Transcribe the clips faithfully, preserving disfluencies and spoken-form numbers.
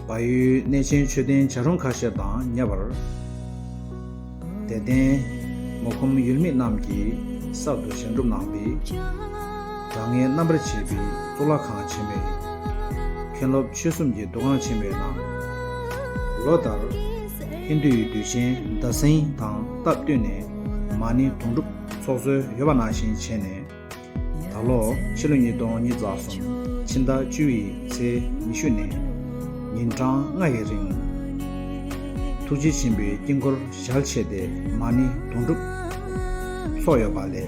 བལ་ཡུལ་གནས་ཆེན་མཆོད་རྟེན་བྱ་རུང་ཁ་ཤས་དང་ཉེ་བར། དད་ལྡན་མོ་ཁོམ་ཡུལ་མི་རྣམས་ཀྱིས་གསར་དུ་བཞེངས་སྒྲུབ་གནང་བའི་གྲགས་ངན་རྣམ་པར་བྱེད་པའི་གཙུག་ལག་ཁང་ཆེན་མོའི་མཁན་སློབ་ཆོས་གསུམ་གྱི་འདུ་ཁང་ཆེན་མོའི་ནང་། ལོ་ལྟར་ཧིན་རྡུ་ཡི་དུས་ཆེན་ཟླ་སྲིན་དང་སྟབས་བསྟུན་ནས་མ་ཎི་དུང་སྒྲུབ་ཚོགས་གཙོས་ཡོད་པ་ནང་བཞིན་བྱས་ནས། ད་ལོ་ཕྱི་ལོ་ཉིས་སྟོང་ཉི་ཤུ་རྩ་གསུམ་ཕྱི་ཟླ་བཅུ་ཡི་ཚེས་ཉི་ཤུ་ནས་ཉིན་གྲངས་ལྔ་ཡི་རིང་། ཐུགས་རྗེ་ཆེན་པོའི་དཀྱིལ་འཁོར་ཞལ་ཕྱེ་སྟེ་མ་ཎི་དུང་སྒྲུབ་ཚོགས་ཡོད་པ་ལས།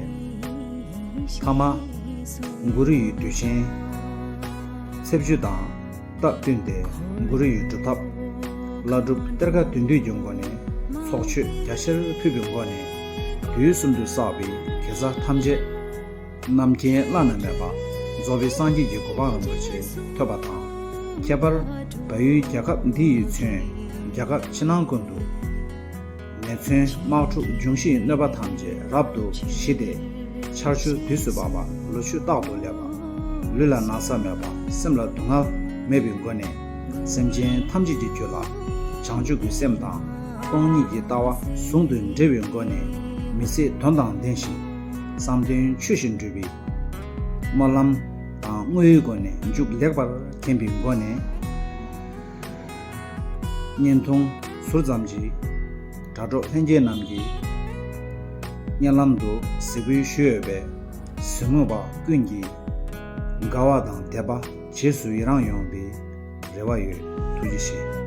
མཐའ་མ་གུ་རུ་ཡི་དུས་ཆེན་ཚེས་བཅུ་དང་སྟབས་བསྟུན་ཏེ་གུ་རུ་ཡི་སྒྲུབ་ཐབས་བླ་སྒྲུབ་གཏེར་ཁ་དོན་བསྡུས་ཀྱི་སྒོ་ནས་ཚོགས་མཆོད་རྒྱ་ཆེར་ཕུལ་བའི་སྒོ་ནས་དུས་གསུམ་དུ་བསགས་པའི་དགེ་རྩ་ཐམས་ཅད་རྣམ་མཁྱེན་བླ་ན་མེད་པ་རྫོགས་པའི་སངས་རྒྱས་ཀྱི་གོ་འཕང་རིན་པོ་ཆེ་ཐོབ་པ་དང་། ཁྱད་པར་བལ་ཡུལ་རྒྱལ་ཁབ་འདི་ཡིས་མཚོན་རྒྱལ་ཁབ་ཕྱི་ནང་ཀུན་ཏུ་ནད་མཚོན་དམག་འཁྲུག་འབྱུང་བཞིའི་གནོད་པ་ཐམས་ཅད་རབ་ཏུ་ཞི་སྟེ་ཆར་ཆུ་དུས་སུ་འབབ་པ་ལོ་ཕྱུགས་རྟག་ཏུ་སླེབས་པ། ལུས་ལ་ན་ཚ་མེད་པ་སེམས་ལ་སྡུག་བསྔལ་མེད་པའི་སྒོ་ནས་སེམས་ཅན་ཐམས་ཅད་ཀྱི་རྒྱུད་ལ་བྱང་ཆུབ་ཀྱི་སེམས་དང་སྟོང་ཉིད་ཀྱི་ལྟ་བ་ཟུང་དུ་འབྲེལ་བའི་སྒོ་ནས་མི་ཚེ་དོན་དང་ལྡན་ཞིང་བསམ་དོན་ཆོས་བཞིན་འགྲུབ་པའི་སྨོན་ལམ་དང་བསྔོ་བའི་སྒོ་ནས་མཇུག་ལེགས་པར་མཁྱེན་པའི་སྒོ་ནས། བརྙན་ཐུང་ཟུར་ཙམ་ཞིག་དྲ་གྲོགས་ལྷན་རྒྱས་རྣམས་ཀྱིས་སྙན་ལམ་དུ་གཟིགས་འབུལ་ཞུས་ཡོད་པས། གཟིགས་མོས་པ་ཀུན་གྱིས་དགའ་བ་དང་དད་པ་རྗེས་སུ་ཡི་རང་ཡོང་བའི་རེ་བ་ཡོད། ཐུགས་རྗེ་ཆེ།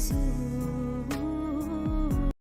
སུ།